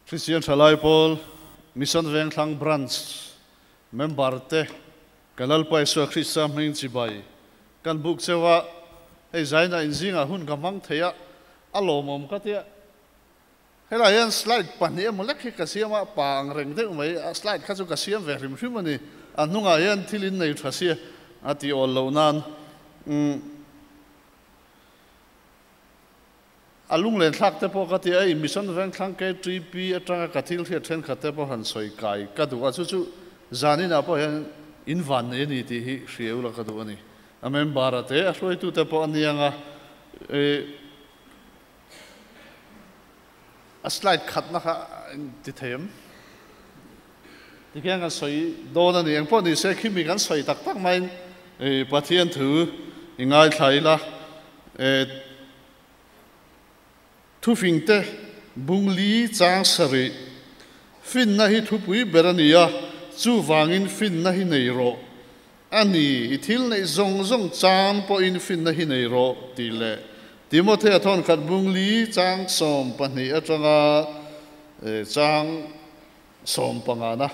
Kristian Thalai Pawl Mission Vengthlang Branch member te ka Lalpa Isua Krista hming chibai kan buk cheu a, hei zaina inzingah hun ka hmang thei a, a lawmawm ka tia. Helai hian slide pahnih emaw lek hi ka siam a, pa ang reng deuh mai a, slide kha chu ka siam ve hrim hrim a ni. A hnungah hian thil in nei tha sia a tih awl loh nan umm a lunglen thlak te pawh ka ti a, hei Mission Vengthlang KTP atanga ka thil hriat thenkhat te pawh han sawi kai ka duh a, chu chu zaninah pawh hian in van nei a ni tih hi hria ula ka duh a ni. A member a te, a hruaitute pawh a niang a, ih. A slide khatna kha ti thei em? Tikhian kan sawi dawn a ni. Engpawh ni se khimi kan sawi tak tak maiin Pathian thu i ngaithla ila. Thufingte bungli chang sarih finna hi thupui ber a ni a, chuvangin finna hi nei rawh A ni, i thil neih zawng zawng chang pawhin finna hi nei rawh, tih leh Timothea thawnkhat bung li chang 12 atanga chang 15 na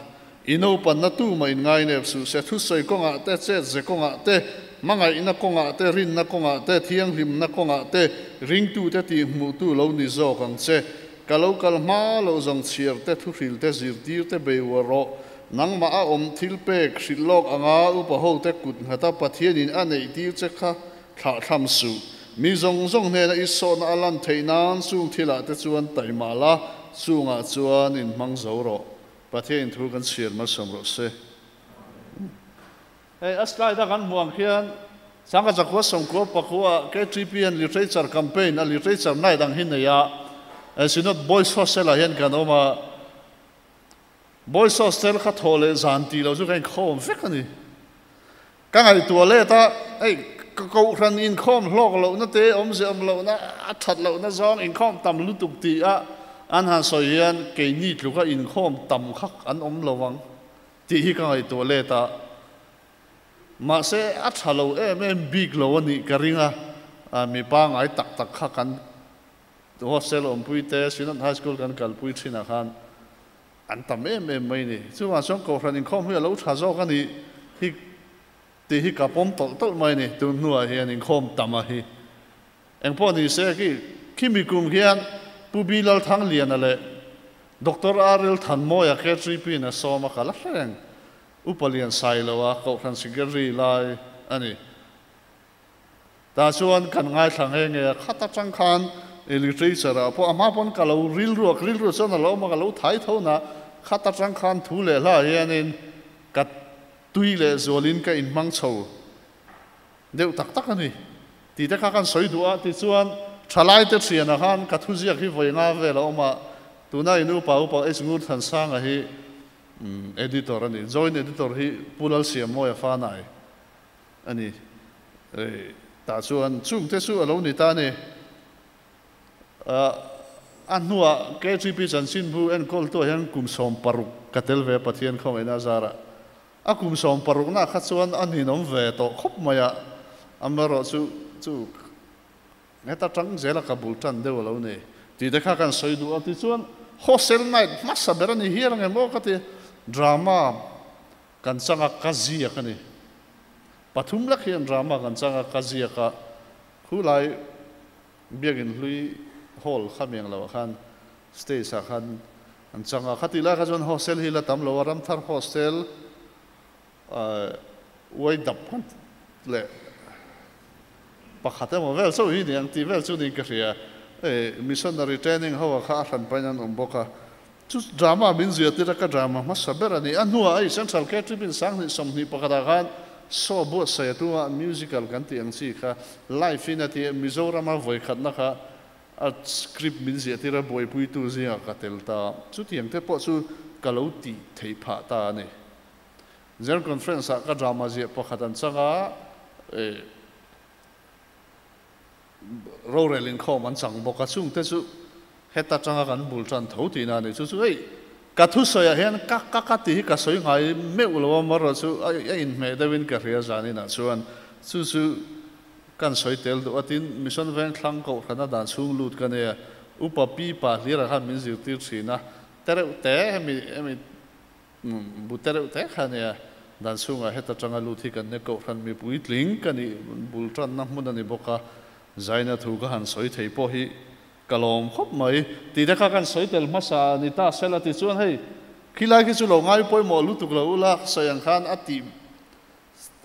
i naupanna tumah in ngainep suh se, thusawi kawngah te, chetze kawngah te, hmangaihna kawngah te, rinna kawngah te, thianghlimna kawngah te, ringtute tihhmuhtu lo ni zawk ang che. Ka lo kal hma lo zawng chhiar te, thuhril te, zirtir te beiuar rawh. Nangmah a awm thil pek hrilh lawk anga upa hote kut nghata Pathianin a neih tir che kha thlahthlam suh. Mi zawng zawng hnena i sawhna a lan theih nan chung thilah te chuan taima la, chungah chuan in hmang zo rawh. Pathianin thu kan chhiar malsawm rawh se. Hei a slide a kan hmuh ang khian Sangha Zakua Sawmkua Pakua KTPN Literature Campaign a Literature Night ang hi nei a, Synod Boys Hostel ah hian kan awm a. Boys Hostel kha thawh leh zan tih loh chu ka inkhawm vek a ni. Ka ngaihtuah let a, hei ka kohhran inkhawm hlawk lohna te, awmze awm lohna, a that lohna zawng inkhawm tam lutuk tih a an han sawi hian keini tluka inkhawm tam kha an awm lo ang tih hi ka ngaihtuah let a. Mahse a tha lo em em bik lo a nih ka ring a, mi pangngai tak tak kha kan Hostel awmpui te, Synod High School kan kalpui thinah khan an tam em em mai ni. Chuvang chuan Kohhran inkhawm hi a lo tha zawk a nih hi tih hi ka pawm tawlh tawlh mai ni. Tun hnuah hian inkhawm tam a hi. Engpawh ni se khi khimi kum hian Pu B Lalthangliana leh Doctor RL Thanmawia KTP in a sawm a kal a hreng Upa Lian Sailoa Kohhran Secretary lai a ni. Tah chuan kan ngaithla nghe nghe a, khat atang khan literature ah pawh a hma pawn ka lo rilru a, ka rilru chuan a lo awm a, ka lo thai tho na, khat atang khan thu leh hla hianin ka tui leh zualin ka inhmang chho deuh tak tak a ni tih te kha kan sawi duh a, tichuan thalaite thianah khan ka thuziak hi vawi nga vel a awm a, tuna in upa upa H Ngurthansanga hi editor a ni, joint editor hi Pu Lalsiamawia Fanai A ni. Tah chuan chungte chu a lo ni ta a ni. A hnuah KTP chanchinbu enkawltuah hian kum 60 ka tel ve a Pathian khawngaihna a zarah. A kum 60 na kha chuan a ninawm ve tawh khawp mai a, amaherawh chu chu heta tang zela ka bul tan deuh a lo ni tih te kha kan sawi duh a. Tichuan Hostel Night hmasa ber a ni hial ang em aw ka ti. Drama kan changa ka ziak a ni. Pathum lek hian drama kan chang a, ka ziak a, khulai Biakin hlui hall kha miang loah khan stage ah khan an chang a, khatih lai kha chuan hostel hi la tam lo a, Ramthar hostel uai dap khan leh pakhat emaw vel chauh hi ni ang tih vel chu niin ka hria. Missionary training ho ah kha a hran pahin an awm bawk a, Chu drama min zirtir a ka drama hmasa ber a ni. A hnuah hei Central Catholic in 2021 ah khan show buatsaih a tum a, musical kan tih ang chi kha live in a ti a, Mizorama vawikhatna kha a script min ziahtir a buaipuitu zingah ka tel ta. Chutiang te pawh chu ka lo tih theih phah ta a ni. General Conference ah ka drama ziah pakhat an chang a, Rorel inkhawm an chang bawk a, chungte chu heta tanga kan bul tan tho tihna a ni. Chu chu hei ka thusawiah hian ka ka ka tih hi ka sawi ngai meuh lo a, marawh chu a inhmeh deuhin ka hria zaninah chuan chu chu kan sawi tel duh a. Tin, Mission Vengthlang Kohhrana dan chhung lut ka nia, Upa Pi Pa Hlira khan min zirtir thin a. Tereuh te hemi hemi bu tereuh te kha nia dan chhungah heta tanga lut hi kan nia kohhran mipui tling ka nih bul tanna hmun a ni bawk a, zaina thu ka han sawi thei pawh hi ka lawm khawp mai. Tih te kha kan sawi tel hmasa ni ta sela tichuan hei khilai khi chu lo ngai pawimawh lutuk lo ula sawi ang khan a tih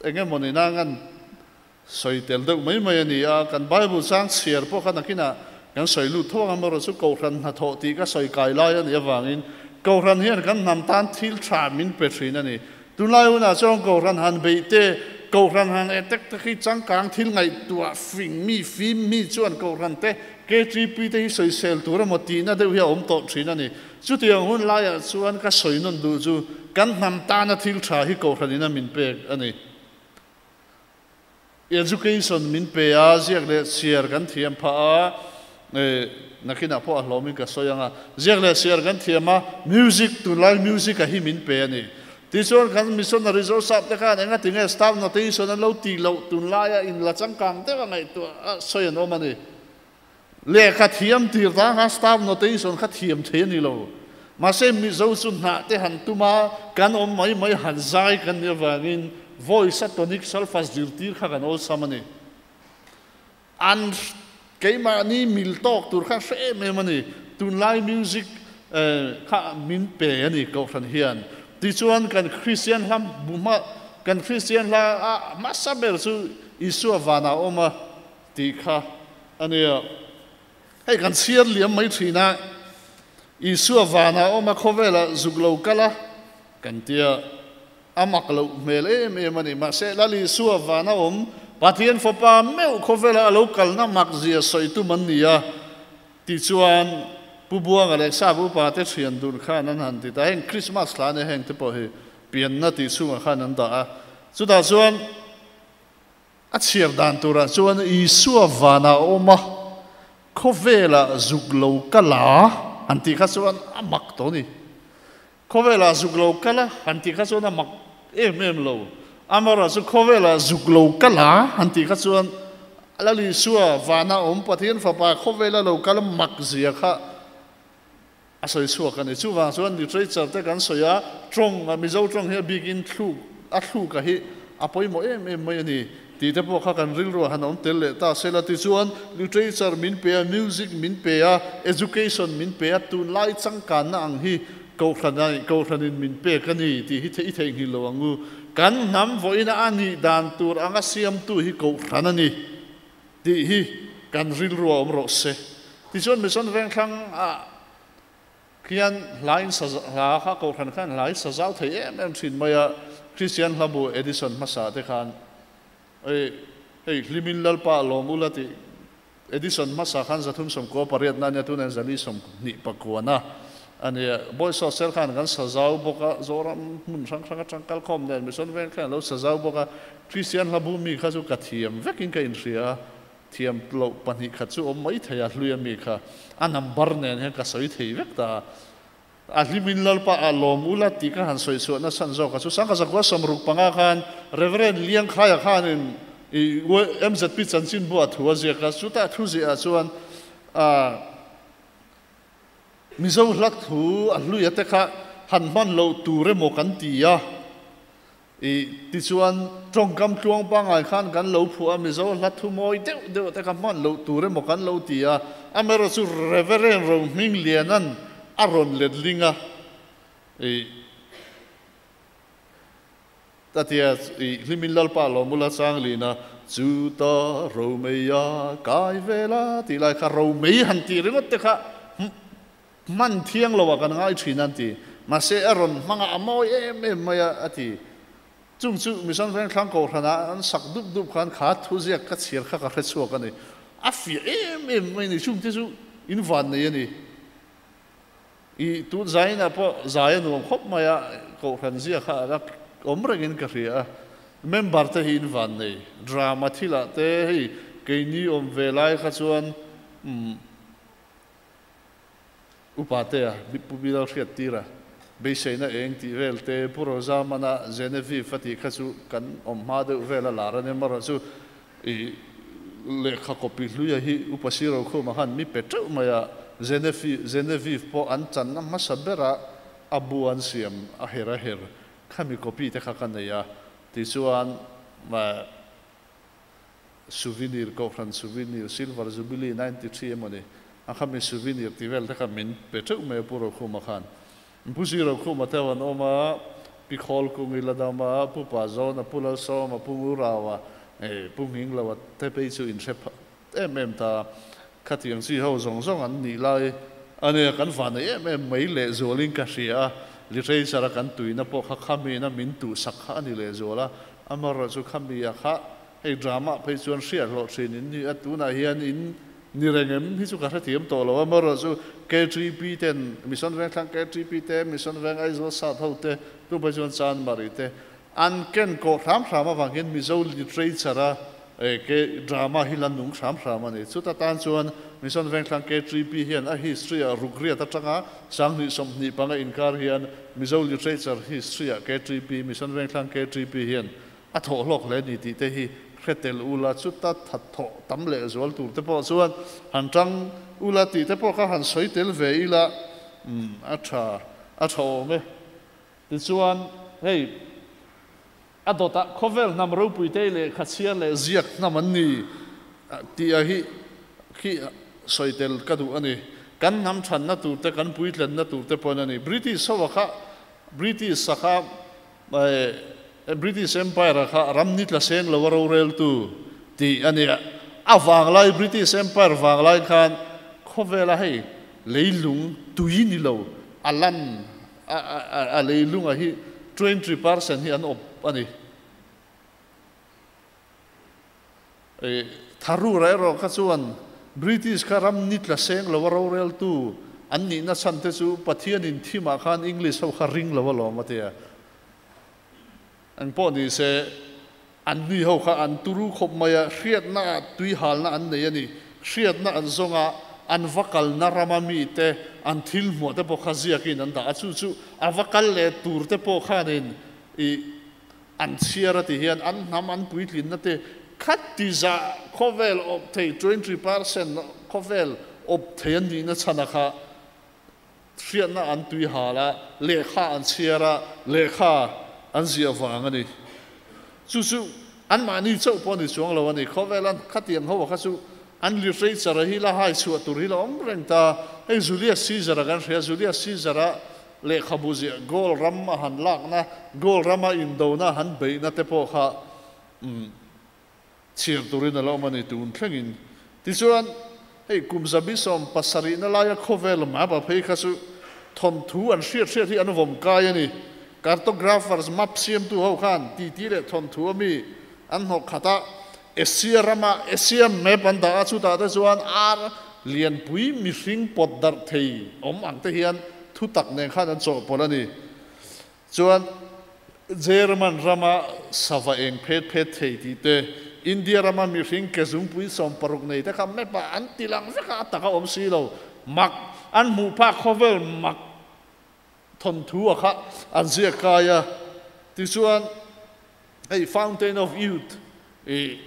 eng emaw ni nang an sawi tel deuh mai mai a ni a, kan Bible chang chhiar pawh kha nakinah kan sawi lut tho ang amaherawhchu Kohhran hnathawh tih ka sawi kai lai a nih avangin Kohhran hian kan hnam tan thil tha min pe thin a ni. Tunlai hunah chuan Kohhran han beih te, Kohhran han e tek tek hi changkang thil ngaihtuah fing mi, fim mi chuan Kohhran te, KTP te hi sawisel tur emaw tihna deuh hi a awm tawh thin a ni. Chutiang hun laiah chuan ka sawi nawn duh chu kan hnam tana thil tha hi Kohhran in a min pek a ni. Education min pe a, ziak leh chhiar kan thiam phah a, eh, nakinah pawh a hlawmin ka sawi ang a, ziak leh chhiar kan thiam a, music, tunlai music a hi min pe a ni. Tichuan kan missionary Joseph te khan engati nge staff notation an lo tih loh tunlaia in la changkang deuh a ngaihtuah a sawi an awm a ni. Lehkha thiam tir ta kha staff notation kha thiam thei a ni lo. Mahse Mizo chu hnah te han tum a, kan awm mai mai han zai kan nih avangin voice a tonic solfa zirtir kha kan awlsam a ni. An keimahni mil tawk tur kha hre em em a ni. Tunlai music kha min pe a ni Kohhran hian. Tichuan kan Kristian hla bu hma kan Kristian hla a hmasa ber chu Isua vanah a awm a tih kha a nia. Hei kan chhiar liam mai thin a, Isua vanah a awm a, khawvelah zuk lo kal a kan tia, a mak loh hmel em em a ni. Mahse, Lal Isua vana awm Pathian Fapa meuh khawvelah a lo kalna mak zia sawi tum an ni a, tichuan Pu Buanga leh Sap upa te thian dun khan an han ti ta. Heng Krismas thla ania heng te pawh hi pianna tih chhungah khan an dah a, chutah chuan A chhiar dan turah chuan Isua vanah a awm a, khawvelah zuk lo kal a han tih kha chuan a mak tawh a ni. Khawvelah zuk lo kal a han tih kha chuan a mak em em lo. Amaherawhchu chu khawvelah zuk lo kal a han tih kha chuan Lal Isua vana awm Pathian Fapa khawvela lo kal mak zia kha a sawi chhuak a ni. Chuvang chuan literature te kan sawi a, tawng, Mizo tawng hi a bikin thluk, a thluka hi a pawimawh em em mai a ni tih te pawh kha kan rilruah han awm tel leh ta sela. Tichuan literature min pe a, music min pe a, education min pe a, tunlai changkanna ang hi Kohhran, Kohhranin min pek a ni tih hi i theihnghilh lo ang u. Kan hnam vawiina a nih dan tur anga siamtu hi Kohhran a ni tih hi kan rilruah awm rawh se. Tichuan Mission Vengthlang ah khian hla in sa hla kha Kohhran khan hla in sa zau thei em em thin mai a, Kristian Hlabu edition hmasa te khan hei hei Hlimin Lalpa lawm ula tih Edition hmasa khan 398 na ania tunah 429 a ania. Bawisaw sel khan kan sa zau bawk a, Zoram hmun hrang hrang atang kalkhawm nen Mission Veng khan alo sa zau bawk a, Kristian hlabu mi kha chu ka thiam vekin ka inhria a, thiam loh pahnih khat chu awm mai thei a, hlui ami kha a number nen hian ka sawi thei vek ta a. A hlimin Lalpa ah lawm ula tih ka han sawi chhuah nasan zawk a chu. Sangha zakua 65 khan Reverend Liangkhaia khanin i MZP chanchinbu ah thu a ziak a, chutah thu ziah ah chuan Mizo hla thu a hluia te kha han hman loh tur emaw kan ti a. I tichuan tawngkam tluang pangngai khan kan lo phuah a, Mizo hla thu mawi deuh deuh te kha hman loh tur emaw kan lo ti a, amaherawh chu Reverend Rohming Lianan a rawn let ling a, i ta tia i Hlimin Lalpa Lawmula Changlina chu ta Romeia kai vela tih lai kha Romei han tih ringawt te kha Hman thiang lo ah kan ngai thin an ti. Mahse a rawn hmang a, a mawi em em mai a, a ti. Chung chu Mission Vengthlang Kohhran ah an sak dup dup khan kha thuziak ka chhiar kha ka hre chhuak a ni. A fiah em em mai a ni. Chung te chu in van nei a ni. I tun zai inah pawh zai a nuam khawp mai a, Kohhran zia kha a la awm rengin ka hria a. Member te hi in van nei. Drama thilah te hei keini awm ve lai kha chuan umm. Upa te a, Pu Bilal hriat tir a, beiseina eng tih vel te, Pu Rozamana Genevieve a tih kha chu kan awm hma deuh vel a lar a nia, amaherawh chu i lehkha copy hluia hi Upa Siro Khuma khan mi pe teuh mai a, Genevieve pawh an channa hmasa bera a bu an siam a her a her khami copy te kha ka nei a, tichuan souvenir Kohhran souvenir Silver Jubilee 93 emawni a khami souvenir tih vel te kha min pe teuh mai a Pu Rokhuma khan. Pu Zi Rokhuma te ho an awm a, Pi Khawlkungi la dam a, Pu Pazawna, Pu Lalsawma, Pu Ngurawa, Pu Nghingloa te phei chu inhre em em ta. Khatiang chi ho zawng zawng an nih lai a nia, kan vanei em em mai lehzualin ka hria a, literature a kan tuina pawh kha khamiin a min tuhsak kha a ni lehzual a, amaherawhchu khamia kha hei drama phei chuan hriathlawh thin in ni a, tunah hian in ni reng em hi chu ka hrethiam tawh lo a, amaherawhchu KTP ten, Mission Vengthlang KTP te, Mission Veng Aizawl South ho te, tu phei chuan Chanmari te, An ken kawh hram hram avang hian Mizo literature a ke drama hi la nung hram hram a ni. Chuta tan chuan Mission Vengthlang KTP hian a history ah rukriat atanga 2025 inkar hian Mizo literature history ah KTP, Mission Vengthlang KTP hian a thawh hlawk hle ni tih te hi hre tel ula, chuta that thawh tam leh zual tur te pawh chuan han tang ula tih te pawh kha han sawi tel ve ila a tha a tha awm e. Tichuan, hei, a dawtah khawvel hnam ropuitei lehkha chhiar leh ziak hnam an ni tih a hi khi sawi tel ka duh a ni. Kan hnam thanna tur te, kan puitlenna tur te pawhin a ni. British ho a kha, British a kha, British Empire a kha ram ni tla seng lo a roreltu tih a ni a. A vanglai, British Empire vanglai khan khawvela hei leilung tui ni lo a lan A leilunga hi 20% hi an awp a ni. Tharura erawh kha chuan British kha ram ni tla seng lo a roreltu an nihna chhan te chu Pathianin thimah khan English ho kha ring lo alawm a ti a. Engpawh ni se, an nui ho kha an turu khawp mai a, hriatna ah tuihalna an nei a ni. Hriatna an zawng a, an va kalna rama mite an thil hmuah te pawh kha ziakin an dah a, chu chu a va kal leh tur te pawh khanin i an chhiar a ti hian an hnam an puitlinna te khati zah khawvel awp thei 20% khawvel awp thei an nihna chhana kha Hriatna an tui hal a, lehkha an chhiar a, lehkha an ziah vang a ni. Chu chu anmahni chauh pawh a ni chuang lo a ni. Khawvel an khatiang ho kha chu an literature hi la hai chhuah tur hi la awm reng ta. Hei Julius Caesar a kan hria, Julius Caesar a lehkhabu ziah Gaul ram a han lakna, Gaul rama indona a han beihna te pawh kha umm Chhiar turin a la awm a ni tun thlengin. Tichuan, hei kum zabi 70na laia khawvel map a phei kha chu thawnthu an hriat hriat hi an vawm kai a ni. Cartographers, map siamtu ho khan titi leh thawnthu a mi an hnawh khat a, Asia rama Asia map an dah a, chutah te chuan ar lianpui mihring pawt darh thei awm ang te hian thutak nen khan an chawhpawlh a ni. Chuan German rama sava eng phet phet thei tih te, India rama mihring ke zungpui 60 nei te kha map ah an ti lang vek a, a tak a awm si lo. Mak an hmuh phak khawvel mak thawnthu a kha an ziak kai a. Tichuan hei Fountain of Youth i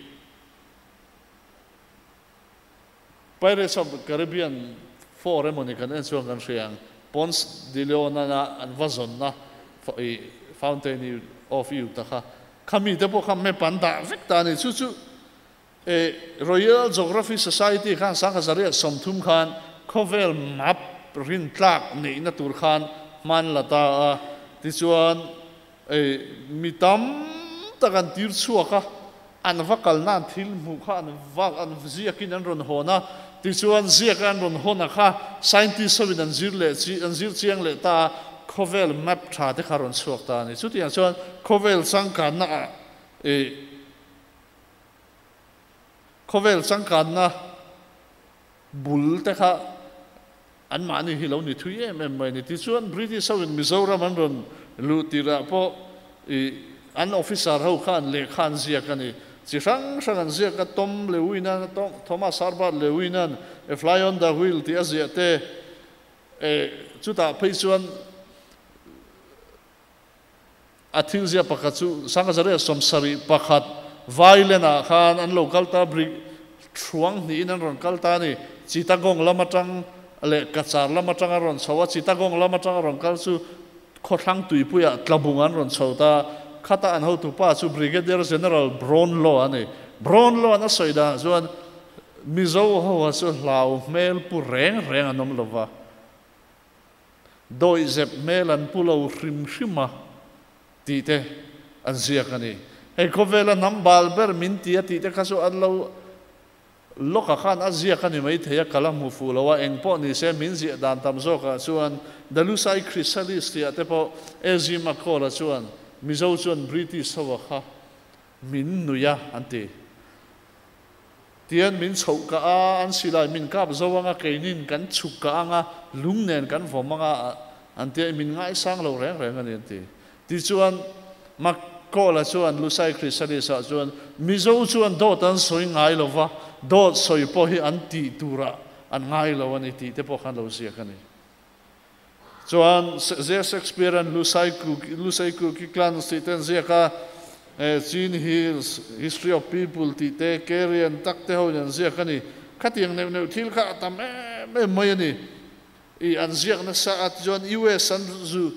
Pirates of the Caribbean 4 emawni kan en chuan kan hria ang, Ponce de Leon a an va zawnna Fountain of Youth a kha, kha mite pawh kha map an dah vek ta a ni. Chu chu Royal Geography Society khan 1930 khan khawvel map rintlak neihna tur khan hman la ta a, tichuan mi tam tak an tir chhuak a, an va kalna an thil hmuh kha an va an ziakin an rawn hawn a, tichuan ziaka an rawn hawn a kha scientist hovin an zir leh chi an zir chiang leh ta a, khawvel map tha te kha rawn chhuak ta a ni. Chutiang chuan khawvel changkanna ah ih khawvel changkanna bul te kha Anmahni hi lo ni thui em em mai a ni. Tichuan British ho in Mizoram an rawn luh tirah pawh i an officer ho khan lehkha an ziak a ni. Chi hrang hrang an ziak a, Tom Lewin-an, Thomas Herbert Lewin-an A Fly on the Wheel tih a ziah te, e chutah phei chuan a thil ziah pakhat chu 1971 Vailen-ah khan an lo kal ta, Brig Thruang hnihin an rawn kal ta a ni. Chittagong lam atang leh Cachar lam atanga rawn chho a, Chittagong lam atanga rawn kal chu khawthlang tuipuiah tlabung an rawn chho ta. Khata an hotupa chu Brigadier General Brownlow a ni. Brownlow an a sawi danah chuan Mizo ho a chu hlau hmel pu reng reng an awm lo va, dawihzep hmel an pu lo hrim hrim a tih te an ziak a ni. Hei khawvela hnam bal ber min ti a tih te kha chu an lo Lawka khan a ziak a ni maithei a, ka la hmu fuh lo a, eng pawh ni se min ziah dan tam zawkah chuan The Lusai Chrysalis tihah te pawh AZ McCall-a chuan Mizo chuan British ho a kha min nuih a an ti. Tian min chhoh kah a, an silai min kap zo anga keinin kan chhuk kah anga lung nen kan vawm anga an ti a, min ngaisang lo reng reng a ni an ti. Tichuan, McCall-a chuan Lusai Chrysalis-ah chuan, Mizo chuan dawt an sawi ngai lo va, dawt sawi pawh hi an tih turah an ngai lo a ni tih te pawh khan lo ziak a ni. Chuan, J. Shakespeare-a'n Lusai Lusai Kuki Clans tih te an ziak a, Chin Hills, History of People tih te, Kerian tak te hoin an ziak a ni. Khatiang neuh neuh thil kha a tam em em mai a ni. I an ziak nasa a tichuan US an zu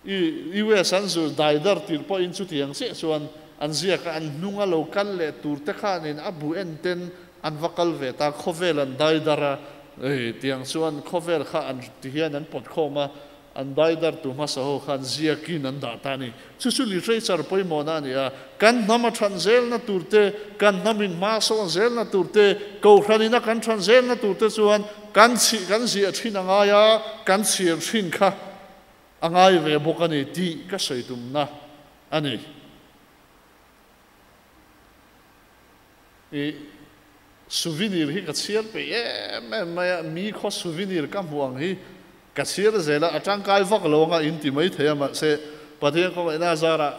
i US an zu daidar tir pawhin chutiang chiah chuan an ziak a, an hnunga lo kal leh tur te khanin a bu en ten an va kal ve ta, khawvel an daidar a, ei tiang chuan khawvel kha an ti hian an pawt khawm a, an daidar tu hmasa ho khan ziakin an dah ta a ni. Chu chu literature pawimawhna a ni a, kan hnam a than zelna tur te, kan hnamin hma sawn zelna tur te, kohhranina kan than zelna tur te chuan kan chih kan ziah thin a ngai a, kan chhiar thin kha a ngai ve bawk a ni tih ka sawi tumna a ni. I souvenir hi ka chhiar peih em em mai a, mi khaw souvenir ka hmuh ang hi ka chhiar zel a, a tangkai vak lo anga in ti mai thei a, mahse Pathian kawngaihnaa zarah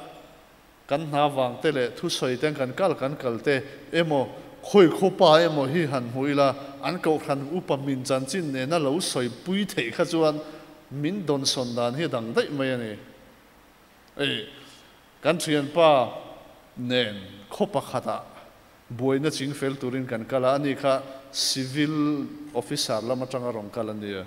kan hna vang te leh thusawi ten kan kal kan kal te emaw khawi khawpa emaw hi han hmu ila an kohhran upa min chanchin nena lo sawi pui theih kha chuan min dawnsawn dan hi a dang daih mai a ni. Ei, kan thianpa nen khaw pakhatah buaina ching fel turin kan kal a, ani kha civil officer lam atanga rawn kal a nia.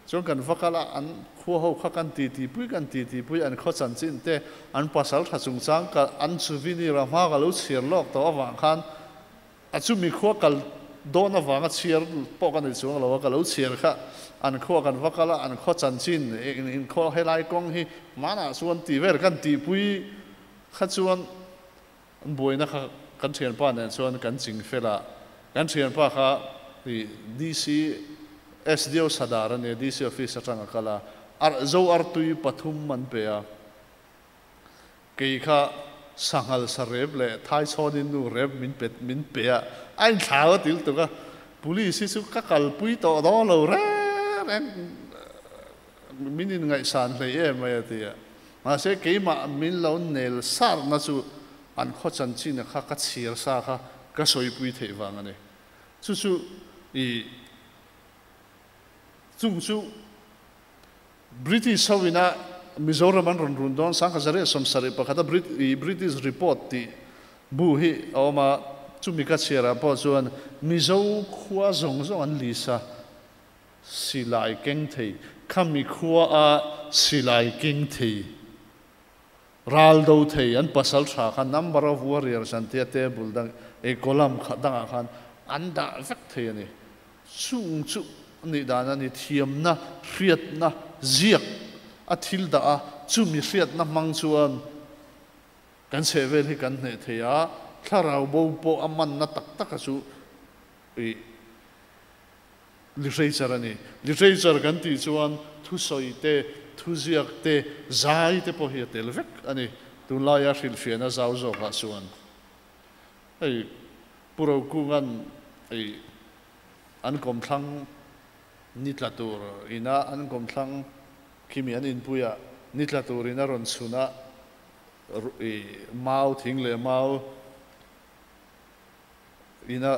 Chuan kan va kal a, an khua ho kha kan titi pui kan titi pui, an khaw chanchin te, an pasal tha chungchang ka an souvenir a hma ka lo chhiar lawk tawh avang khan A chumi khua kal dawn avanga chhiar pawh ka nei chuang lo a, ka lo chhiar kha an khua kan va kal a, an khaw chanchin in khaw helai kawng hi hmanah chuan tih vel kan tihpui kha chuan an buaina kha kan thianpa nen chuan kan ching fel a, kan thianpa kha i DC SDO Sadar a nia, DC office atang a kal a, Zo artui pathum an pe a. Kei kha sanghal sa rep leh thaichhawnin nu rep min pe min pe a, a inthlau a til tuk a, police hi chu ka kalpui tawh dawn lo reng reng min inngaihsan hlei em mai a ti a, mahse keimah min lo nel sarna chu an khaw chanchin kha ka chhir sa kha ka sawipui theih vang a ni. Chu chu i chung chu British ho ina Mizoram an rawn run dawn 1971 a British Report tih bu hi a awm a, chumi ka chhiarah pawh chuan Mizo khua zawng zawng an list a, silai keng thei, khami khua a silai keng thei, ral do thei an pasal tha khan number of warriors an tia table dang ei column kha dangah khan an dah vek thei a ni. Chung chu nih dan a ni, thiamna, hriatna, ziak a thil dah a, chumi hriatna hmang chuan kan chhehvel hi kan hneh thei a, thlarau bo pawh a manna tak taka chu ih literature a ni. Literature kan tih chuan thusawi te, thuziak te, zai te pawh hi a tel vek a ni, tunlaia hrilhfiahna zau zawkah chuan. Hei Pu Rokunga'n ei an kawmthlang ni tla tur ina an kawmthlang khimi an inpuia ni tla tur in a rawn chhun a, i mau thing leh mau ina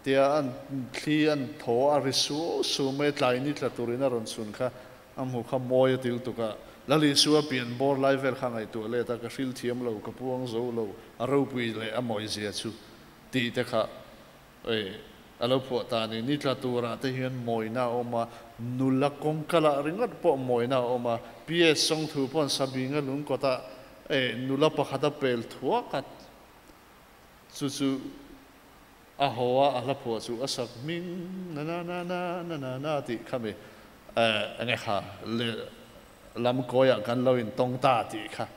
tia an thli an thaw a ri su su mai tlai ni tla tur in a rawn chhun kha a hmu kha mawi a til tuk a, Lal Isua pian bawr lai vel kha ngaihtuah let a, ka hril thiam lo, ka puang zo lo, a ropui leh a mawizia chu tih te kha. A lo phuah ta a ni. Ni tla turah te hian mawina a awm a, nula kawngkalah ringawt pawh mawina a awm a. PS Sawngthu paw'n Sabinga lungkawtah eh nula pakhat a pel thuak a, chu chu a haw a, a hla phuah chu a sak hming na na na na na na na tih kha mi eh enge kha le lam kawiah kan lo intawng ta tih kha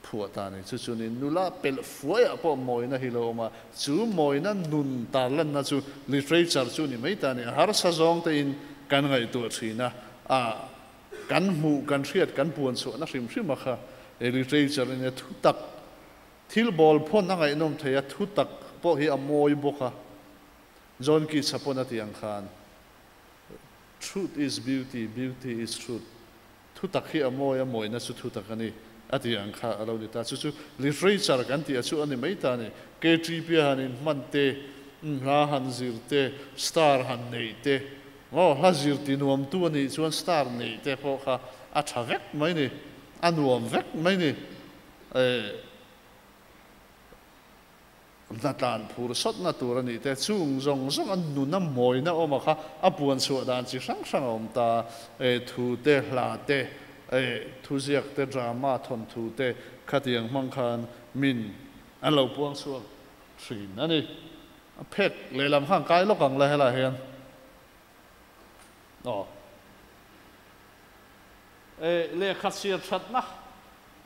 Phuah ta ni. Chu chu ni nula pelh fuaiah pawh mawina hi lo awm a, chu mawina nun tarlanna chu literature chu ni mai ta ni. A harsa zawng tein kan ngaihtuah thin a, a kan hmuh, kan hriat, kan puan chhuahna hrim hrim a kha literature in a thu tak, thil bawl phawn a ngaihnawm thei a, thu tak pawh hi a mawi bawk a. John Keats-a pawn a tih ang khan, Truth is beauty, beauty is truth. Thu tak hi a mawi a, mawina chu thu tak a ni, a tih ang kha a lo ni ta. Chu chu literature kan tih a chu a ni mai ta a ni. KTP a han inhman te, hla han zir te, star han neih te, aw hla zir ti nuamtu a nih chuan star neih te pawh kha a tha vek mai ni, a nuam vek mai ni. Hnatlan phur sawtna tur a nih te, chung zawng zawng a nuna mawina awm a kha a puan chhuah dan chi hrang hrang a awm ta, e thu te, hla te, e thuziak te, drama thawnthu te khatiang hmang khan min an lo puang chhuak thin a ni. A phek lehlam khan kai lawk ang la helaiah hian aw. E lehkha chhiar thatna,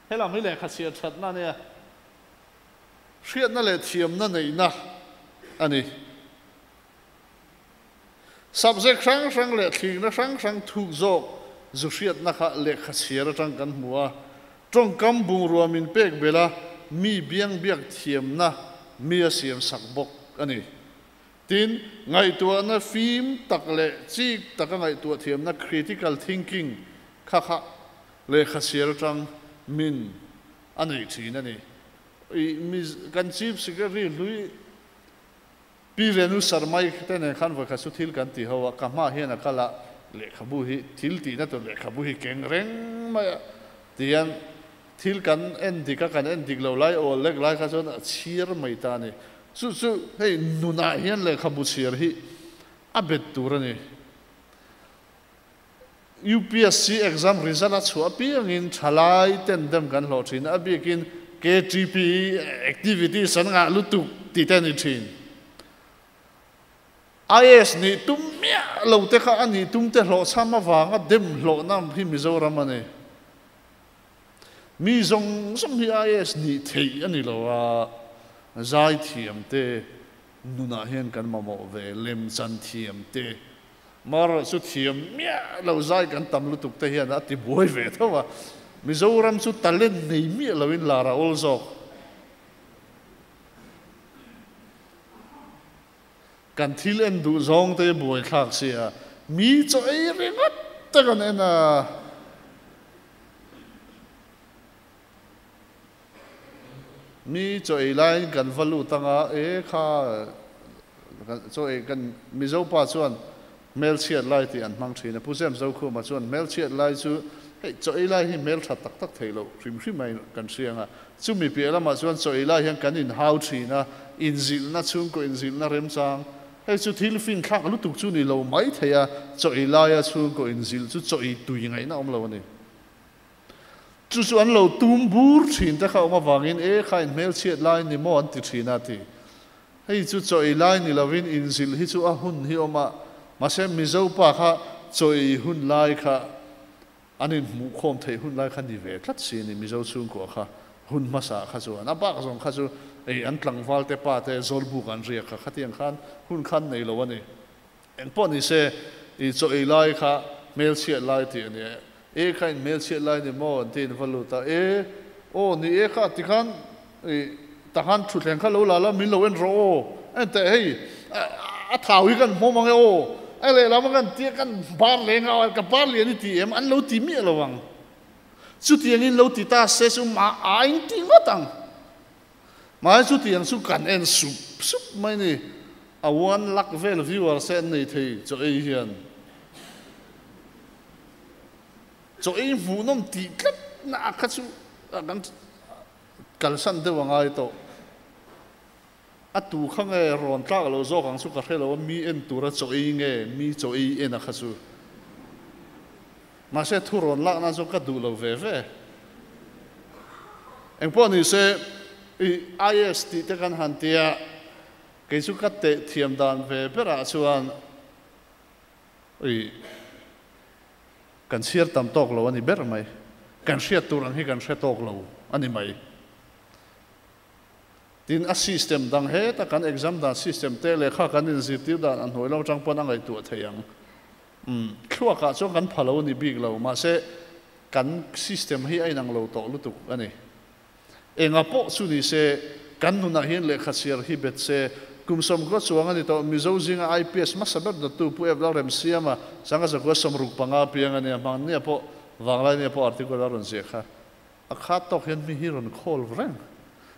helam hi lehkha chhiar thatna a nia. Hriatna leh thiamna neihna a ni. Subject hrang hrang leh thlirna hrang hrang thuk zawk zu hriatna kha lehkha chhiar atang kan hmu a. Tawngkam bungrua min pek belh a, mi biang biak thiamna mi a siam sak bawk a ni. Tin, ngaihtuahna fim tak leh chik taka ngaihtuah thiamna critical thinking kha kha lehkha chhiar atang min a nei thin a ni. I mi kan Chief Secretary hlui Pi Renu Sharma-i te nen khan vawikhat chu thil kan ti ho a, ka hmaah hian a kal a, lehkhabu hi thil tihna tur lehkhabu hi keng reng mai a tihian thil kan en dik a, kan en dik lo lai awl lek lai kha chuan a chhiar mai ta a ni. Chu chu hei nunah hian lehkhabu chhiar hi a bet tur a ni. UPSC exam result a chhuah apiangin thalai ten dem kan hlawh thin a, a bikin KTP activities an ngah lutuk tih te a ni thin. IAS nih tum miah lo te kha a nih tum te hlawhchham avanga dem hlawhna hi Mizoram a ni. Mi zawng zawng hi IAS nih theih a ni lo a, zaithiam te nunah hian kan mamawh ve, lemchan thiam te Mar chu thiam miah lo zai kan tam lutuk te hian a ti buai ve tho a, Mizoram chu talent nei miah loin lar a awl zawk. Kan thil en duh zawng te buai thlak sia, mi chaw ei ringawt te kan en a. Mi chaw ei laiin kan va lut anga, e kha chaw ei kan Mizo pa chuan hmelchhiat lai tih an hmang thin a, Pu James Zokhuma chuan hmelchhiat lai chu hei chaw ei lai hi hmeltha tak tak thei loh hrim hrim a kan hria anga, chumi piah lamah chuan chaw ei lai hian kan inhau thin a, inzilhna chhungkaw inzilhna remchang hei chu thil finthlak lutuk chu ni lo mai thei a, chaw ei laia chhungkaw inzilh chu chaw ei tui ngaihna awm lo a ni. Chu chu an lo tum bur thin te kha awm avangin e kha in hmelchhiat lai ni maw an ti thin a ti. Hei chu chaw ei lai ni lovin inzilh hi chu a hun hi awm a, mahse Mizo pa kha chaw ei hun lai kha an inhmuhkhawm theih hun lai kha ni ve tlat si a ni Mizo chhungkua kha hun hmasa kha chuan a bak zawng kha chu ei an tlangval te pa te zawlbuk an riak kha khatiang khan hun khan nei lo a ni. Engpawh ni se, i chaw ei lai kha hmelchhiat lai tih a ni e. E kha in hmelchhiat lai ni maw an tiin va lut a, e aw ni e kha tikhan i tahan thutthleng kha lo la la min lo en rawh aw, en teh hei a thau hi kan hmawm ang e aw, a lehlam a kan tia kan bar leng a ka bar lian i ti em an lo ti miah lo ang. Chutiangin lo ti ta se chu mah a in ti ngawt ang. Mahse chutiang chu kan en sup sup mai ni. A one lakh vel viewers te an nei thei chaw ei hian. Chaw ei hmuhnawm tih tlat na a kha chu kan kalsan deuh a ngai tawh. A tu kha nge rawn tlak lo zawk ang chu ka hre lo a, mi en tura chaw ei nge mi chaw ei en a kha chu. Mahse thu rawn lakna chu ka duh lo ve ve. Engpawh ni se i IS tih te kan han tia, kei chu ka teh thiam dan ve berah chuan i kan chhiar tam tawk lo a ni ber mai. Kan hriat tur ang hi kan hre tawk lo a ni mai. Tin, a system dang heta kan exam dan system te lehkha kan inzirtir dan a hnuai lo atang pawn a ngaihtuah thei ang. Umm, thluakah chuan kan pha lo a ni bik lo, mahse kan system hi a inang lo tawh lutuk a ni. Enga pawh chu ni se, kan nunah hian lehkha chhiar hi bet se, kum sawmkua chuang a ni tawh, Mizo zinga IPS hmasa ber dawttu Pu Ep Lalremsiama sanga zakua 65 piang a nia, hmangnia pawh Vanglaini pawh article a rawn ziah kha. A khat tawk hian mi hi rawn call reng.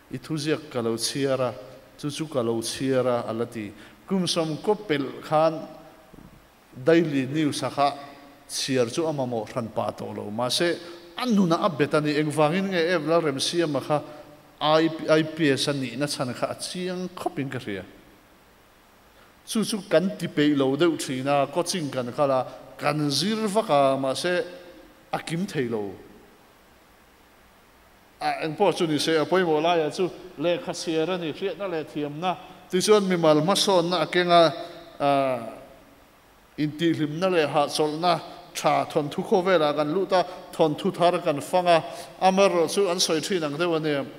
I thuziak ka lo chhiar a, chu chu ka lo chhiar a, a la ti. Kum sawmkaw pelh khan Daily News a kha chhiar chu a mamawh hran pah tawh lo. Mahse, a nunah a bet a ni. Engvangin nge Ev Lalremsiama kha IPS a nihna chhan kha a chiang khawpin ka hria. Chu chu kan ti peih lo deuh thin a, coaching kan kal a, kan zir vak a, mahse a kim thei lo. A engpawh chu ni se, a pawimawh laiah chu lehkha chhiar a ni, hriatna leh thiamna. Tichuan mimal hmasawnna a keng a, intihhlimna leh hahchawlhna tha thawnthu khawvelah kan lut a, thawnthu thar kan fang a, amaherawh chu an sawi thin ang deuh a ni.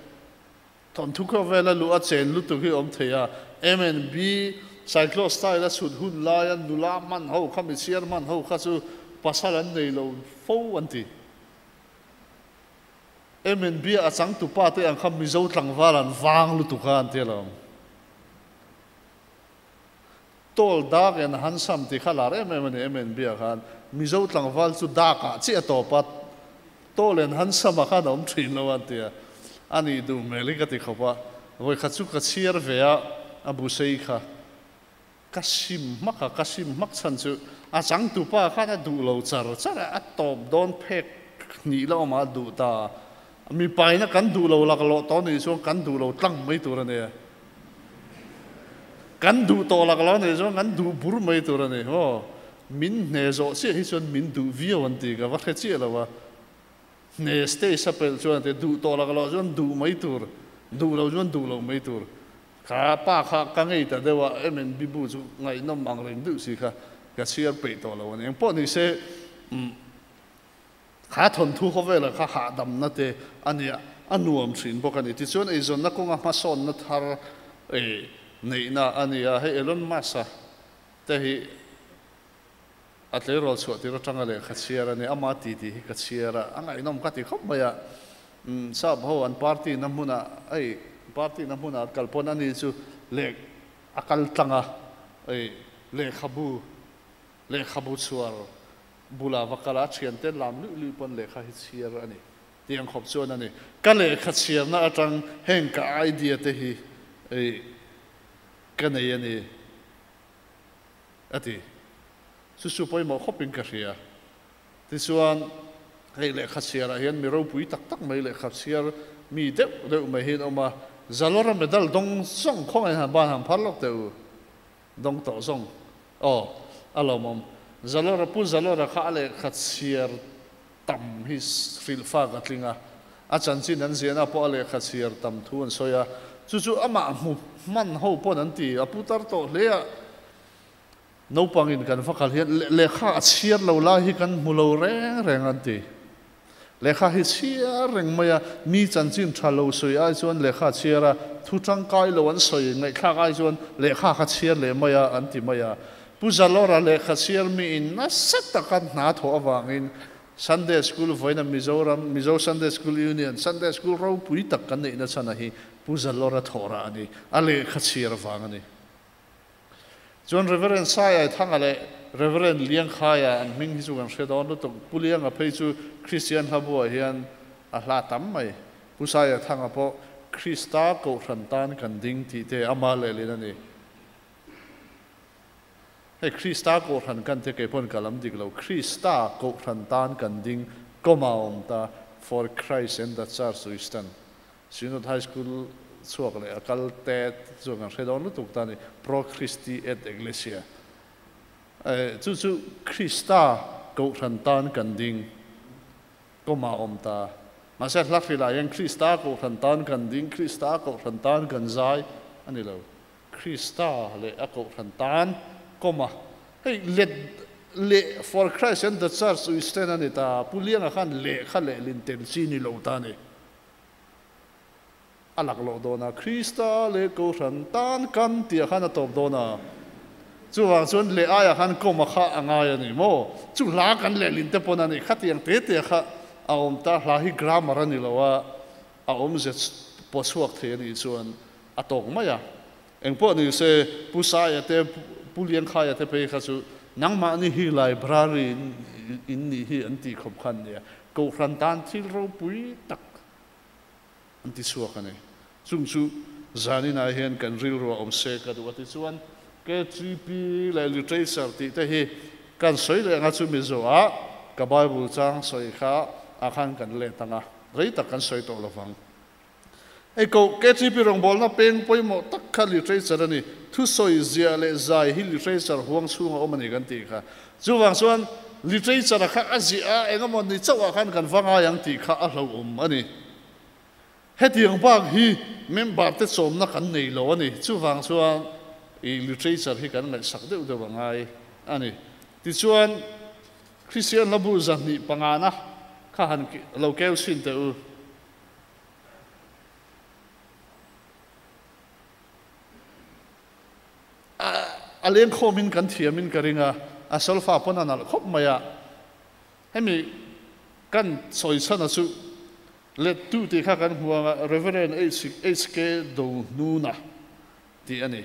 Thawnthu khawvela luh a chen lutuk hi awm thei a, MNB Cyclo style a chhut hun laia nula hman ho kha mi chhiar hman ho kha chu pasal an nei lo fo an ti. MNB a changtupa te ang kha Mizo tlangval an vang lutuk a an ti alawm. Tall, dark and handsome tih kha lar em em a ni MNB ah khan. Mizo tlangval chu dark ah chiah a tawp a, tall and handsome ah khan a awm thin lo a an ti a. A nih duh hmel hi ka ti khawp a, vawikhat chu ka chhiar ve a, a bu sei kha. Ka sim hmak a, ka sim hmak chhan chu a changtupa khan a duh lo char char a, a tawp dawn phek hnih la awm ah a duh ta. Mipaina kan duh lo laklawh tawh nih chuan kan duh lo tlang mai tur a nia. Kan duh tawh laklawh nih chuan kan duh bur mai tur a ni. Aw, min hne zawh chiah hi chuan min duh viau an ti ka va hre chiah lo a. Hne stage a pelh chuan a ti, duh tawh laklawh chuan duh mai tur, duh lo chuan duh lo mai tur. Kha pa kha ka ngei ta deuh a, MNB bu chu ngaihnawm ang reng deuh si kha ka chhiar peih tawh lo a ni. Engpawh ni se, umm. Kha thawnthu khawvelah kha hahdamna te a nia, a nuam thin bawk a ni. Tichuan eizawnna kawnga hmasawnna thar neihna a ni a, hei Elon Musk-a te hi a tleirawl chhuah tir atanga lehkha chhiar a ni, ama titi hi ka chhiar a, a ngaihnawm ka ti khawp mai a. Sap ho an party na hmunah hei party na hmunah an kal pawn a ni chu leh a kal tlang a, hei lehkhabu lehkhabu chhuar Bula va kal a, thiante lam luih luih pawn lehkha hi chhiar a ni. Tiang khawp chuan a ni. Ka lehkha chhiarna atang heng ka idea te hi ka nei a ni, a ti. Chu chu pawimawh khawpin ka hria. Tichuan, hei lehkha chhiarah hian mi ropui tak tak mai lehkha chhiar mi deuh deuh mai hi an awm a. Zalawra medal dawng zawng khawngaih han ban han phar lawk teh u. Dawng tawh zawng. Aw, a lawmawm. Zalawra, Pu Zalawra kha a lehkha chhiar tam hi hrilhfak a tling a. A chanchin an ziahna pawh a lehkha chhiar tam thu an sawi a. Chu chu amah hmu hman ho pawn an ti. A pu tar tawh hle a. Naupangin kan va kal hian lehkha a chhiar lo lai hi kan hmu lo reng reng an ti. Lehkha hi chhiar reng mai a, mi chanchin tha lo sawi ai chuan lehkha chhiar a, thu tangkai lo an sawi ngaihthlak ai chuan lehkha kha chhiar leh mai a, an ti mai a. Pu Zalawra lehkha chhiar miin nasa taka hna thawh avangin Sunday School vawiina Mizoram, Mizo Sunday School Union, Sunday School ropui tak kan neihna chhan a hi Pu Zalawra thawhrah a ni, a lehkha chhiar vang a ni. Chuan Reverend Sai Aithanga leh Reverend Liangkhaia an hming hi chu kan hre dawn lutuk. Pu Lianga phei chu Kristian hla buah hian a hla tam mai. Pu Sai Aithanga pawh Krista Kohhran tan kan ding tih te ama lehlin a ni. Hei Krista Kohhran kan tia kei pawn ka lam dik lo. Krista Kohhran tan kan ding comma awm ta, For Christ and the Church we stand. Synod High School. chhuak leh a kal te chuan kan hre dawn lutuk ta a ni, Pro Christi et Ecclesia. Chu chu Krista Kohhran tan kan ding kawmah a awm ta. Mahse hla hrilah hian Krista Kohhran tan kan ding, Krista Kohhran tan kan zai a ni lo. Krista leh a Kohhran tan kawma hei let leh For Christ and the Church we stand a ni ta. Pu Lianga khan lehkha lehlin tel chi ni lo ta a ni. A laklawh dawn a, Krista leh Kohhran tan kan tih ah khan a tawp dawn a, chuvang chuan leh aiah khan kawm a kha a ngai a ni maw? Chu hla kan lehlin te pawn a ni, khatiang te te kha a awm ta, hla hi grammar a ni lo a, a awmze pawh chhuak thei a nih chuan a tawk mai a. Engpawh ni se, Pu Saia te, Pu Liangkhaia te phei kha chu nangmahni hi library in nih hi an tih khawp khan nia, Kohhran tan thil ropui tak an ti chhuak a ni. Chung chu zaninah hian kan rilru a awm se ka duh a ti chuan KTP leh literature tih te hi kan sawi leh anga chu Mizo ah ka Bible chang sawi kha ah khan kan let anga rei tak kan sawi tawh lovang. Hei ko KTP rawngbawlna peng pawimawh tak kha literature a ni. Thusawi ziah leh zai hi literature huang chhunga awm a ni kan tih kha. Chuvang chuan literature kha a ziah a, eng emaw ni chauh ah khan kan va ngai ang tih kha a hlauhawm a ni. Hetiang bak hi member te chawmna kan nei lo a ni. Chuvang chuan i literature hi kan ngaihsak deuh deuh a ngai a ni. Tichuan Kristian hlabu 205 na kha han lo keu chhin teh u. A lengkhawmin kan thiamin ka ring a, a solfa pawn a nalh khawp mai a. Hemi kan sawi chhan a chu lettu tih kha kan hmu ang a, Reverend HK Dohnuna tih a ni.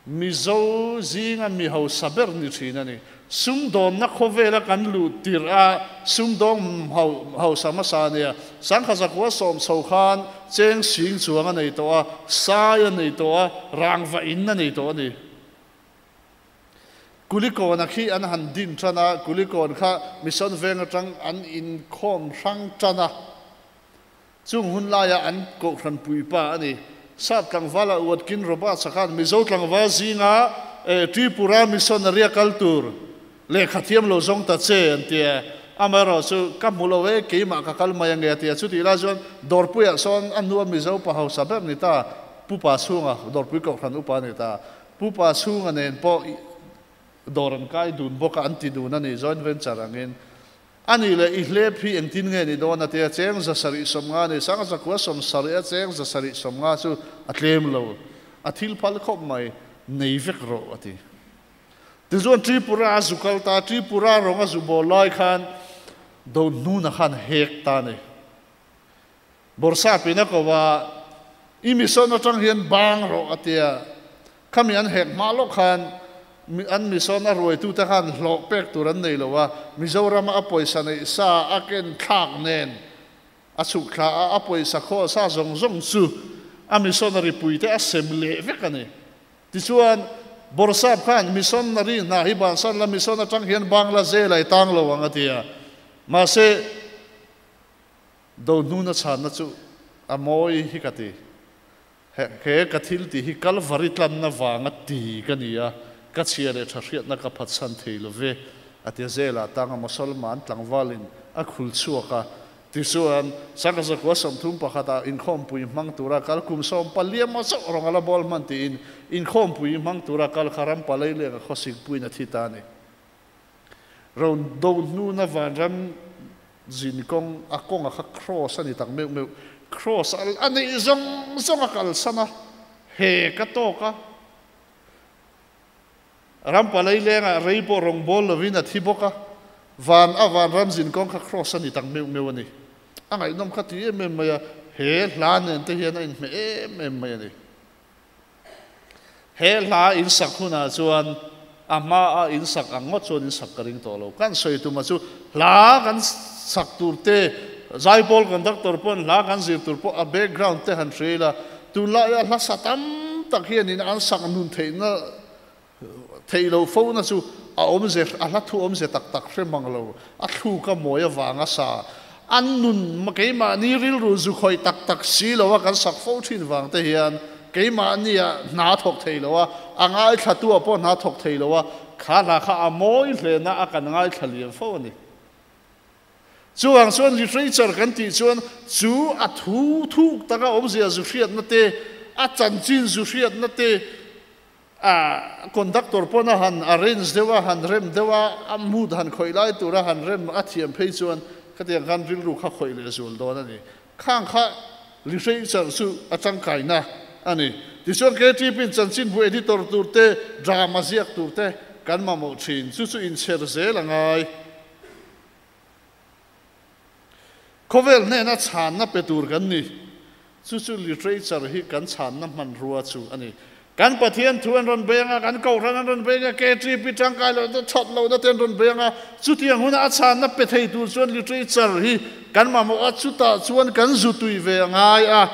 Mizo zinga mi hausa ber ni thin a ni. Sumdawnna khawvela kan luh tirh a sumdawng hausa hmasa a nia. Sangha zakua sawm chho khan cheng sing chuang a nei tawh a, sai a nei tawh a, rangva in a nei tawh a ni. Kulikawna khi an han din tan a, Kulikawn kha Mission Veng atang an inkhawm hrang tan a. Chung hun laia an kohhran puipa a ni. Sap tlangvala Watkin Roberts-a khan Mizo tlangval zinga Tripura missionary a kal tur lehkha thiam lo zawng ta che an ti a. Amaherawh chu ka hmu lo e, keimah ka kal mai ange a ti a. Chutih lai chuan Dawrpuiah sawn a hnua Mizo pa hausa ber ni ta, Pupa chhunga Dawrpui kohhran upa a ni ta. Pupa chhunga nen pawh dawr an kai dun bawk a, an ti dun a ni, joint venture angin. A nih leh i hlep hi engtin nge ni dawn a tia cheng 750 ni sang 970 a cheng 750 chu a tlem lo a thil phal khawp mai nei vek rawh a ti. Tichuan Tripura a zu kal ta Tripura rawng a zu bawl lai khan do hnuna khan hek ta ni. Bawrhsap in a ko a i mission atang hian bang rawh a tia Khami an hek hma lawk khan an mission a ruaitute khan hlawh pek tur an nei lo a, Mizorama a pawisa neih sa a ken thlak nen a chhuk thla a, a pawisa khawl sa zawng zawng chu a missionary puite a sem leh vek a ni. Tichuan, Bawrhsap khan missionary hna hi bansan la mission atang hian Bangla zel a i tang lo ang a ti a, mahse, do hnuna chhanna chu a mawi hi ka ti. He ka thil tih hi Kalvari tlanna vanga ti ka ni a, ka chhia leh tha hriatna ka phatsan thei lo ve, a ti a. Zela tanga Mosolman tlangvalin a khul chhuak a, tichuan Sangha zakua 31 ah inkhawmpui hmang tura kal kum 14 emaw chauh rawng a la bawl hman tiin inkhawmpui hmang tura kal kha ram palei leng a khawsikpuiin a thi ta a ni. Rawn do hnuna vanram zin kawng a kawnga kha cross a ni tak meuh meuh. Cross a neih zawng zawng a kalsan a, he ka tawk a. Ram palai lengah rei pawh rawn bawl lovin a thi bawk a, van a vanram zin kawng kha cross a ni tak meuh meuh a ni. A ngaihnawm kha ti em em mai a, he hla nen te hian a inhmeh em em mai a ni. He hla in sak hunah chuan a hmaa in sak ang ngawt chuan in sak ka ring tawh lo. Kan sawi tuma chu hla kan sak tur te, zaipawl conductor pawhin hla kan zir tur pawh a background te han hria ila, tunlaia hla sa tam tak hianin an sak nun theihna theih loh fona chu a awmze, a hla thu awmze tak tak hre mang lo, a thluk a mawi avanga sa. An nun keimahni rilru zu khawih tak tak si lo a kan sak fo thin vang te hian keimahni ah hna thawk thei lo a, a ngaithlatu ah pawh hna thawk thei lo a, kha hla kha a mawi hle na a kan ngaithla liam fo a ni. Chuvang chuan literature kan tih chuan chu a thu thuk taka awmzia zu hriatna te, a chanchin zu hriatna te, A conductor pawn a han arrange deuh a, han rem deuh a, a mood han khawih lai tura han rem a thiam phei chuan khatiang khan rilru kha khawih leh zual dawn a ni. Khang kha literature chu a tangkaina a ni. Tichuan KTP in chanchinbu editor tur te, drama ziak tur te kan mamawh thin. Chu chu inchher zel a ngai. Khawvel hnena chhanna pe tur kan ni. Chu chu literature hi kan chhanna hmanrua chu a ni. Kan Pathian thu an rawn beng a, kan Kohhran an rawn beng a, KTP tangkai lohna te, that lohna te an rawn beng a. Chutiang huna a chhanna pe thei tur chuan literature hi kan mamawh a, chutah chuan kan zu tui ve a ngai a.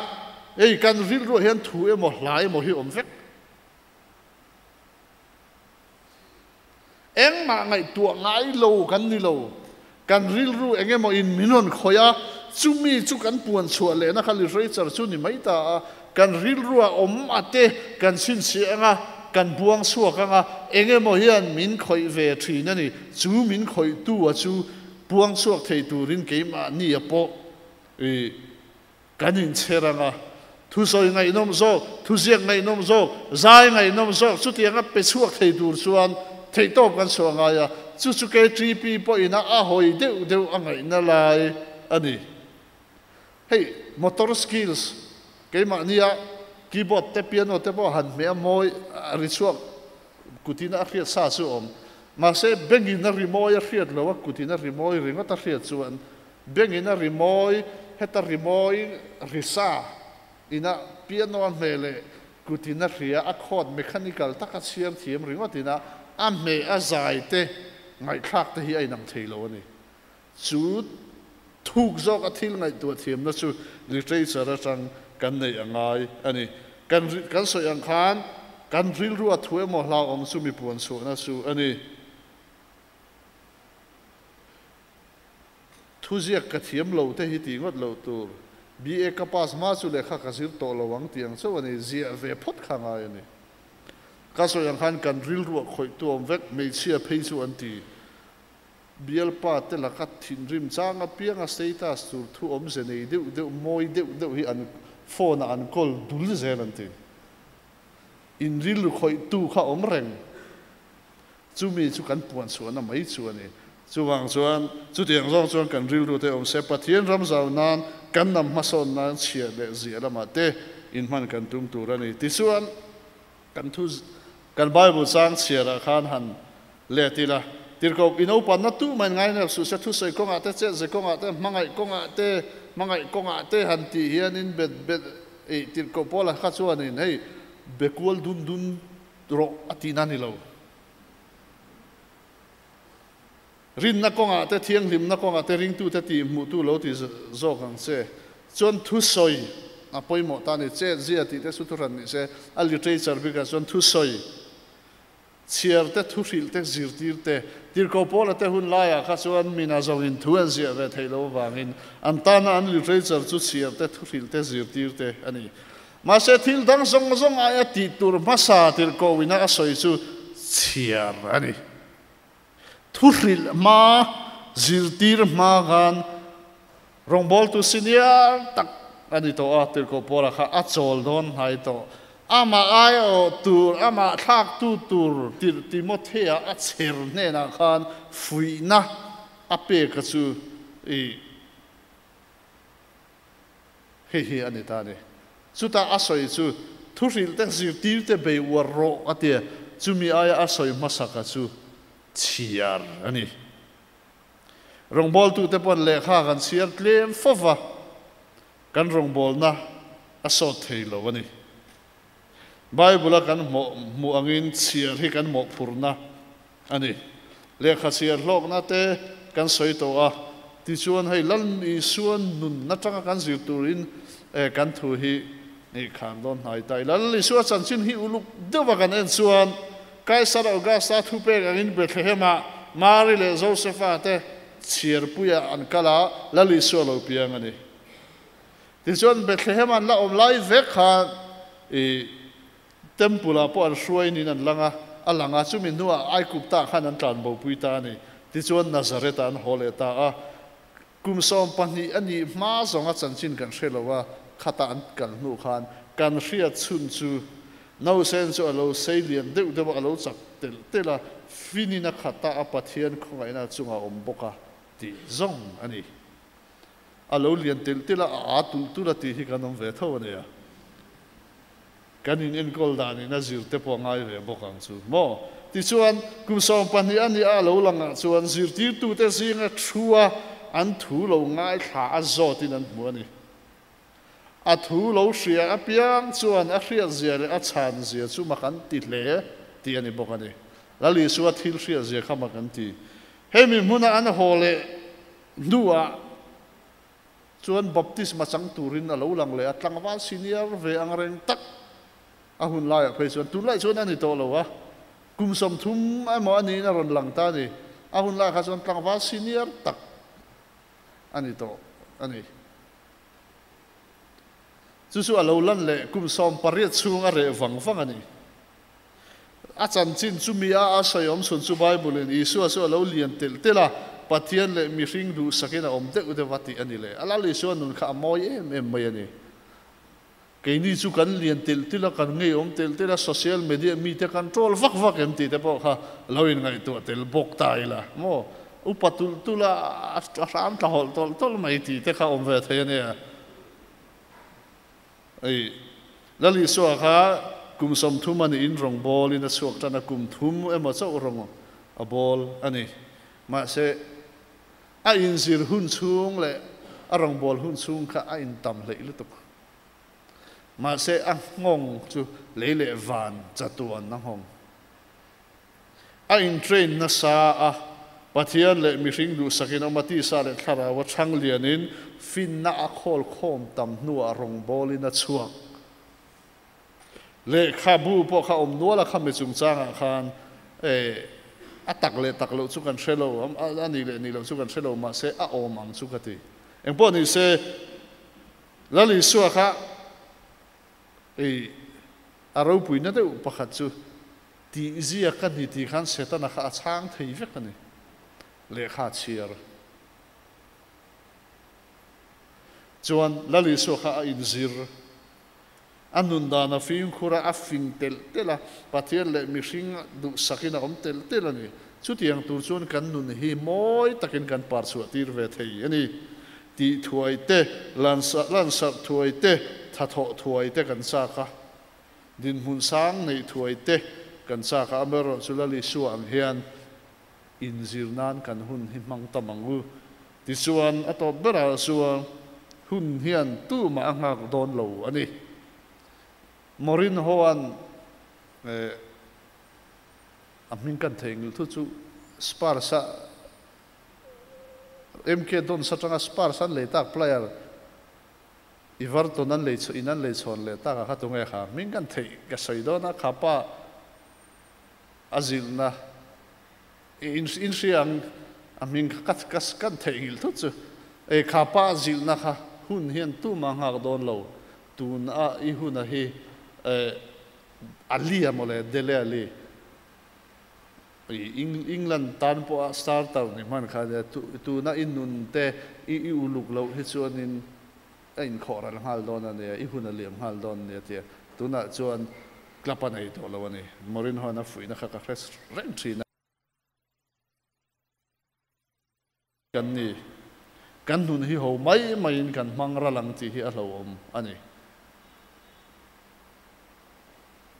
Hei kan rilruah hian thu emaw hla emaw hi awm vek. Engmah ngaihtuah ngai lo kan ni lo. Kan rilru eng emaw in min rawn khawih a, chumi chu kan puan chhuah lehna kha literature chu ni mai ta a, kan rilrua awm a te kan chhinchhiah ang a, kan buang chhuak ang a, eng emaw hian min khawih ve thin a ni. Chu min khawihtu a chu puang chhuak thei turin keimahni a pawh i Kan inchher ang a, thusawi ngaihnawm zawk, thuziak ngaihnawm zawk, zai ngaihnawm zawk chutianga pe chhuak thei tur chuan theihtawp kan chhuah ngai a, chu chu KTP pawhin a a hawi deuh deuh a ngaihna lai a ni. Hei motor skills keimahnia keyboard te piano te pawh han hmeh a mawi a ri chhuak kutin a hriat sa chu awm. Mahse bengin a ri mawi a hriat lo a kutin a ri mawi ringawt a hriat chuan Bengin a rimawi, heta rimawi risa ina piano a hmeh leh kutin a hria, a chord mechanical taka chhiar thiam ringawt ina a hmeh a zai te ngaihthlak te hi a inang thei lo a ni. Chu thuk zawk a thil ngaihtuah thiamna chu literature atang kan neih a ngai a ni. Kan kan sawi ang khan kan rilru a thu emaw hlauhawm chu mi puan chhuahna chu a ni. Thuziak ka thiam lo te hi tih ngawt loh tur. BA ka pass hma chu lehkha ka zir tawh lo ang tih ang chauh a ni, ziah ve phawt kha ngai a ni. Ka sawi ang khan kan rilruah khawih tu awm vek, hmeichhia phei chu an ti. Bialpa te laka thinrim chang apianga status tur thu awmze nei deuh deuh, mawi deuh deuh hi an phone ah an call dul zel an ti. In rilru khawih tu kha awm reng. Chumi chu kan puan chhuahna mai chu a ni. Chuvang chuan, chutiang zawng chuan kan rilru te awm se, Pathian ram zau nan, kan hnam hmasawn nan chhia leh ziah lamah te inhman kan tum tur a ni. Tichuan, kan thu, kan Bible chang chhiarah khan han let ila, Tirhkoh i naupanna tu mai ngainep suh se, thusawi kawngah te, chetze kawngah te, hmangaih kawngah te, hmangaih kawngah te han tih hianin bet bet, ih, tirhkoh Paula kha chuanin hei be kual dun dun rawh a tihna a ni lo. Rinna kawngah te, thianghlimna kawngah te ringtute tih hmuhtu lo ti zawk ang che. Chuan thusawi a pawimawh ta a ni. Chetzia tih te chu thuhran ni se, a literature bikah chuan thusawi, chhiar te, thuhrilh te, zirtir te, tirhkoh pawla te hun laiah kha chuan mina zawngin thu an ziah ve theih loh avangin an tana an literature chu chhiar te, thuhrilh te, zirtir te a ni. Mahse thil dang zawng zawng aia tih tur hmasa tirhkohina a sawi chu chhiar a ni. Thuhrilh hma, zirtir hma khan rawngbawltu senior tak a ni tawh a, tirhkoh Paula kha a chawl dawn hnai tawh. Amah aiawh tur, amah thlaktu tur tirh Timothea a chher hnenah khan fuihna a pek a chu i. Hei hi a ni ta a ni. Chutah a sawi chu, Thuhrilh te zirtir te bei uar rawh a tia, chumi aia a sawi hmasaka chu chhiar a ni. Rawngbawltute pawn lehkha kan chhiar tlem fova, kan rawngbawlna a sawt thei lo a ni. Bible-a kan hmuh angin chhiar hi kan mawhphurhna a ni. Lehkha chhiar hlawkna te kan sawi tawh a, tichuan hei Lal Isua nun atanga kan zir turin kan thu hi khar dawn hnai ta i. Lal Isua chanchin hi uluk deuha kan en chuan Kaisar Augusta thupek angin Bethlehem-ah Mari leh Josefa te Chhiarpuiah an kal a, Lal Isua lo piang a ni. Tichuan Bethlehem an la awm lai vek khan i Temple ah pawh an hruai niin an lang a, a lang a, chumi hnuah Aigupta khan an tlan bopui ta a ni. Tichuan Nazareth ah an haw leh ta a. Kum 12 a nih hma zawnga chanchin kan hre lo a, khata an kal hnu khan kan hriat chhun chu Nausen chu a lo sei lian deuh deuh a, a lo chak telh telh a, finin a khat a, a Pathian khawngaihna chungah a awm bawk a tih zawng a ni. A lo lian telh telh a, a aa tulh tulh a tih hi kan awm ve tho a nia. Kan in enkawl danin a zir te pawh a ngai ve bawk ang chu maw? Tichuan, kum 12 a nih a lo langah chuan zirtirtute zinga thua an thu lo ngaithla a zawtin an hmu a ni. A thu lo hria apiang chuan a hriatzia leh a chhanzia chu mak an ti hle tih a ni bawk a ni. Lal Isua thil hriatzia kha mak an ti. Hemi hmuna an haw leh hnuah chuan baptisma chang turin a lo lang leh a, tlangval senior ve ang reng tak a hun laiah phei chuan tunlai chuan a ni tawh lo a, kum 30 emaw a niin a rawn lang ta a ni. A hun laiah kha chuan tlangval senior tak a ni tawh a ni. Chu chu a lo lan leh kum 18 chhung a reh vang vang a ni. A chanchin chu mi a a sawi awm chhun chu Bible-in Isua chu a lo lian telh telh a, Pathian leh mihring duhsakin a awm deuh deuh a tih a ni leh. A Lal Isua nun kha a mawi em em mai a ni. Keini chu kan lian telh telh a, kan ngeiawm telh telh a, social media mite kan troll vak vak em tih te pawh kha lo inngaihtuah tel bawk ta ila maw? Upa tulh tulh a, a hram tla hawlh tawlh tawlh mai tih te kha awm ve thei a nia. Ei, Lal Isua kha kum 30 a niin rawng bawlin a chhuak tan a, kum thum emaw chauh rawng a bawl a ni. Mahse, a inzir hun chhung leh a rawng bawl hun chhung kha a intam hleih lutuk. Mahse, a nghawng chu lei leh van chatuan a nghawng. A intrain nasa a, Pathian leh mihring duhsakin awm a, tisa leh thlarau a chhang lianin finna a khawl khawm tam hnuah rawngbawlin a chhuak. Lehkhabu pawh kha awm nual a, khami chungchangah khan a tak leh tak loh chu kan hre lo, a nih leh nih loh chu kan hre lo, mahse a awm ang chu ka ti. Engpawh ni se, Lal Isua kha a ropuina deuh pakhat chu Tih ziak a ni tih khan Setana kha a chhang thei vek a ni. Lehkha chhiar chuan Lal Isua kha a inzir. A nun dan a fimkhur a, a fing telh telh a, Pathian leh mihring duhsakin a awm telh telh a ni. Chutiang tur chuan kan nun hi mawi takin kan par chhuah tir ve thei a ni. Tih thuai te, lansarh thuai te, thathawh thuai te kan chak a. Dinhmun sang neih thuai te kan chak a, amaherawh chu Lal Isua ang hian inzir nan kan hun hi hmang tam ang u. Tichuan, a tawp berah chuan hun hian tumah a nghak dawn lo a ni. Mourinho-a'n a hming kan theihnghilh thu chu Spurs-a MK Dons atanga Spurs an lei tak player Everton an lei in an lei chhawn leh tak a kha tunge kha hming kan theih ka sawi dawn a kha pa a zilhna in in hria ang a hming kha ka kan theihnghilh thut chu e kha pa a zilhna kha hun hian tumah nghak dawn lo tun a i hun a hi e Ali a mawle Dele Ali England tan pawha starter ni hman kha nia, tuna i nun te i uluk loh hi chuanin a inkhawh ral nghal dawn a nia, i hun a liam nghal dawn a nia tia tunah chuan club a nei tawh lo a ni. Mourinho-an a fuihna kha ka hre reng thin a. Kan ni. Kan nun hi ho mai maiin kan hmang ral ang tih hi a hlauhawm a ni.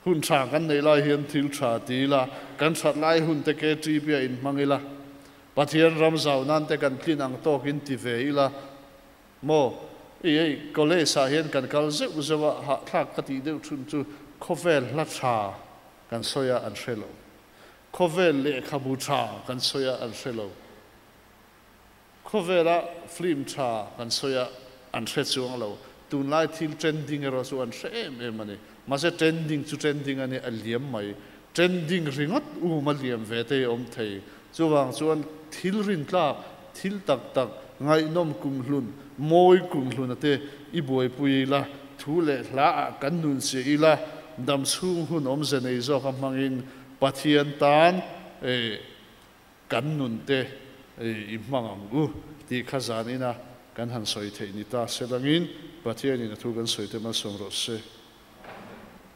Hun tha kan neih lai hian thil tha ti ila, kan that lai hun te KTP a inhmang ila, Pathian ram zau nan te kan tlin ang tawkin ti ve ila maw? I hei college ah hian kan kal zeuh zeuh a, hahthlak ka tih deuh thun chu khawvel hla tha kan sawi a an hre lo. Khawvel lehkhabu tha kan sawi a an hre lo. Khawvela film tha kan sawi a an hre chuang lo. Tunlai thil trending erawh chu an hre em em a ni. Mahse trending chu trending a ni, a liam mai. Trending ringawt um a liam ve te hi a awm thei. Chuvang chuan thil rintlak thil tak tak ngaihnawm kumhlun, mawi kumhlun a te i buaipui ila, thu leh hla ah kan nun chiah ila, dam chhung hun awmze nei zawk a hmangin Pathian tan kan nun te i hmang ang u tih kha zanina kan han sawi theih ni ta se langin Pathianin a thu kan sawi te malsawm rawh se.